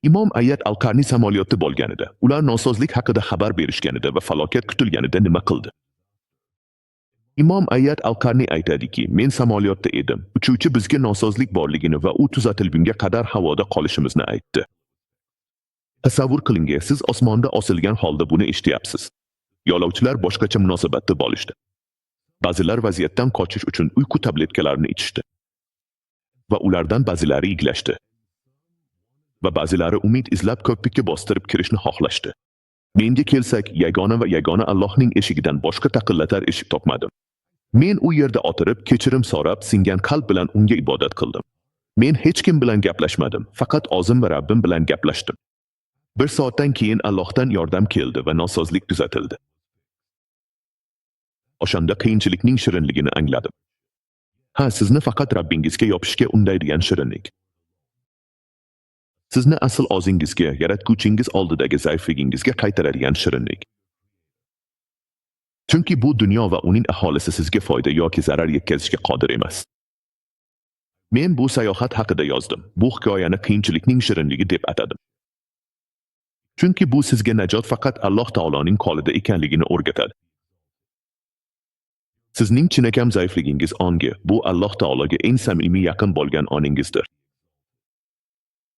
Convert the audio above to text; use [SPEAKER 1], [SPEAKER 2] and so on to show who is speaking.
[SPEAKER 1] Imom Ayyad Al-Qarni samolyotda bo'lganida, ular nosozlik haqida xabar berishganida va falokat kutilganida nima qildi? Imom Ayyad Al-Qarni aytadiki, men samolyotda edim. Uchuvchi bizga nosozlik borligini va u tuzatilgunga qadar havoda qolishimizni aytdi. Tasavvur qiling, siz osmonda osilgan holda buni eshityapsiz. Yo'lovchilar boshqacha munosabatda bo'lishdi. Ba'zilar vaziyatdan qochish uchun uyqu tabletkalarini ichishdi. Va ulardan ba'zilari yig'lashdi. Va ba'zilari umid izlab ko'prikka bostirib kirishni xohlashdi. Menga kelsak, yagona va yagona Allohning eshigidan boshqa taqillatar eshik topmadim. Men u yerda o'tirib, kechirim so'rab, singan qalb bilan unga ibodat qildim. Men hech kim bilan gaplashmadim, faqat o'zim va Rabbim bilan gaplashdim. Bir soatdan keyin Allohdan yordam keldi va nosozlik tuzatildi. O'shanda qiyinchilikning shirinligini angladim. Ha, sizni faqat Rabbingizga yopishishga undaydigan shirinlik. Sizni asl o'zingizga, yaratguvchingiz oldidagi zaifligingizga qaytaradigan shirinlik. Chunki bu dunyo va uning aholisi sizga foyda yoki zarar yetkazishga qodir emas. Men bu sayohat haqida yozdim. Bu hikoyani qiyinchilikning shirinligi deb atadim. Chunki bu sizga najot faqat Alloh taoloning qo'lida ekanligini o'rgatadi. Sizning chinakam zaifligingiz ongi, bu Alloh taologa eng samimiy yaqin bo'lgan oningizdir.